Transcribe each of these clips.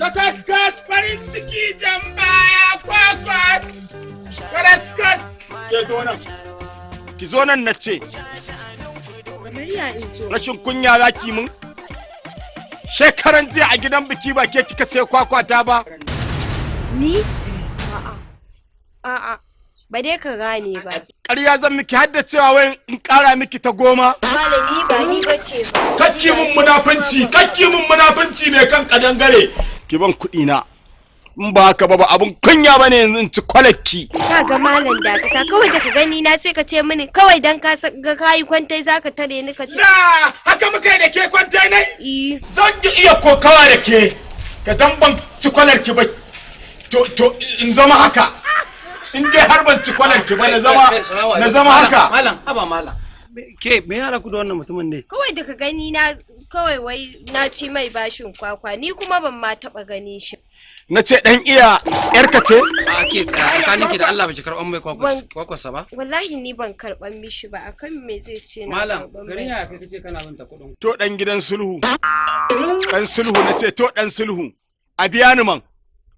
Kwakas kas, farin ciki jan baya, kwakwas. Kwaras kas. Ke zo nan. Ki zo nan na ce. Kamar ya in zo? Rashin kunya za ki mun? Shekaran jiya a gidan biki ba ke kika sai kwakwata ba? Ni? A'a. A'a. Ba dai ka gane ba. Ƙarya zan miki har da cewa wai in ƙara miki ta 10. Malami, ba ni bace ba. Kakki mun munafunci, kakki mun munafunci mai kan kadangare. Ki ban kuɗi na. In ba haka ba, ba abun kunya bane yanzu in ci kwalakki. Ka ga malam, dakata, kawai da ka gani na sai ka ce mini kawai dan ka ga kayi kwantai zaka tare ni ka ce. Na haka muka yi da ke kwantai nai? Eh. Zan yi iya kokawa da ke. Ka dan ban ci kwalarki ba. To in zama haka. In dai har ban ci kwalarki ba, na zama haka. Malam, haba malam. Ke, me yara ku da wannan mutumin ne? Kawai da ka gani na kawai wai na ci mai bashin kwakwa, ni kuma ban ma taba gani shi. Na ce dan iya yarka ce? A ke, tsaya, tsakanin ki da Allah baki karban mai kwakwarsa ba? Wallahi ni ban karban mishi ba, akan me zai ce na Malam, karban garin mai? ya kai kace kana bin ta kuɗin. To dan gidan sulhu. Dan sulhu na ce, to dan sulhu. A biya ni man.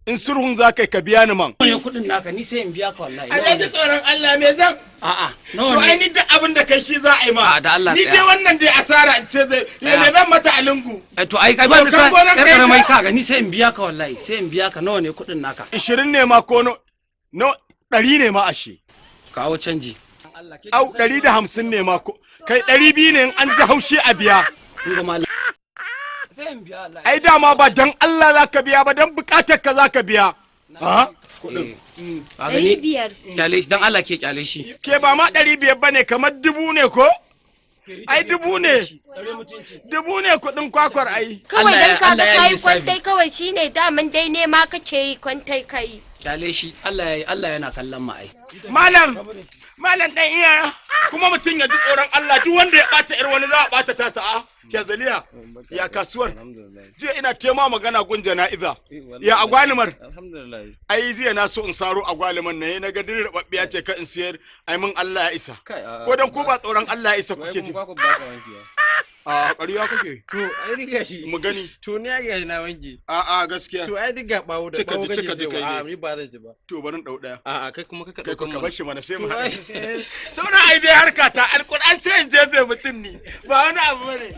In sulhun za ka yi, ka biya ni man. Nawa ne kuɗin naka? Ni sai in biya ka wallahi. A ji tsoron Allah, me zan A'a, To nawa ai ne? ni duk abin da kai shi za a yi ma. A, da Allah Ni tsaya. dai wannan dai asara in ce zai ya me zan mata a lungu. Eh, to ai kai ba To, ni kan sa gonan yar kai karamai ka- ka ga ni sai in biya ka wallahi, sai in biya ka. Nawa ne kuɗin naka? 20 ne ma ko no 100 ne ma ashe. Kawo canji. Au, 150 ne ma ko kai 200 ne, in an ji haushi a biya. In ga malam. Sai in biya wallahi. Ai dama ba dan Allah za ka biya ba, dan bukatar ka za ka biya. Ha? Kuɗin. Ka ɗari gani? biyar. Kyale shi dan Allah, ke kyale shi. Ke, ba ma 500 ba ne, kamar 1000 ne ko? Ai 1000 ne. 1000 ne kuɗin kwakwar ai. Kawai Allah dan ka ga Allah ya yi kayi lissafi. kwantai kawai shine daman dai ne ma kake yi kwantai kai. Kyale shi, Allah ya Allah yana kallon mu ai. Malam, malam dan iya. Kuma mutum ya ji tsoron Allah, duk wanda ya ɓata ƴar wani za a ɓata tasa a. Ke zaliya, ya kasuwar? Jiya ina tema magana gun jana'iza. Ya agwalimar? Alhamdulillah. Ai jiya na so in saro agwalimar na, na ga dirin rababbiya ce ka in siyar, ai mun Allah ya isa. Kai, a Ko dan ko ba tsoron Allah ya isa kuke ji. Ba ku ba ka wanki ba. A ƙarya kake. To ai riga shi. Mu gani. To ni ya ga na wanki. A a gaskiya. To ai diga bawo da Cika bawo ji, cika kake ji sayarwa. kai A ne. ni ba zan ci ba. To bari in ɗau ɗaya. A a kai kuma kaka Kai daukan ka bar shi mana sai mu To haɗa. ai Sauran ai dai harka ta alƙur'an sai in jefe mutum ni. Ba wani abu bane.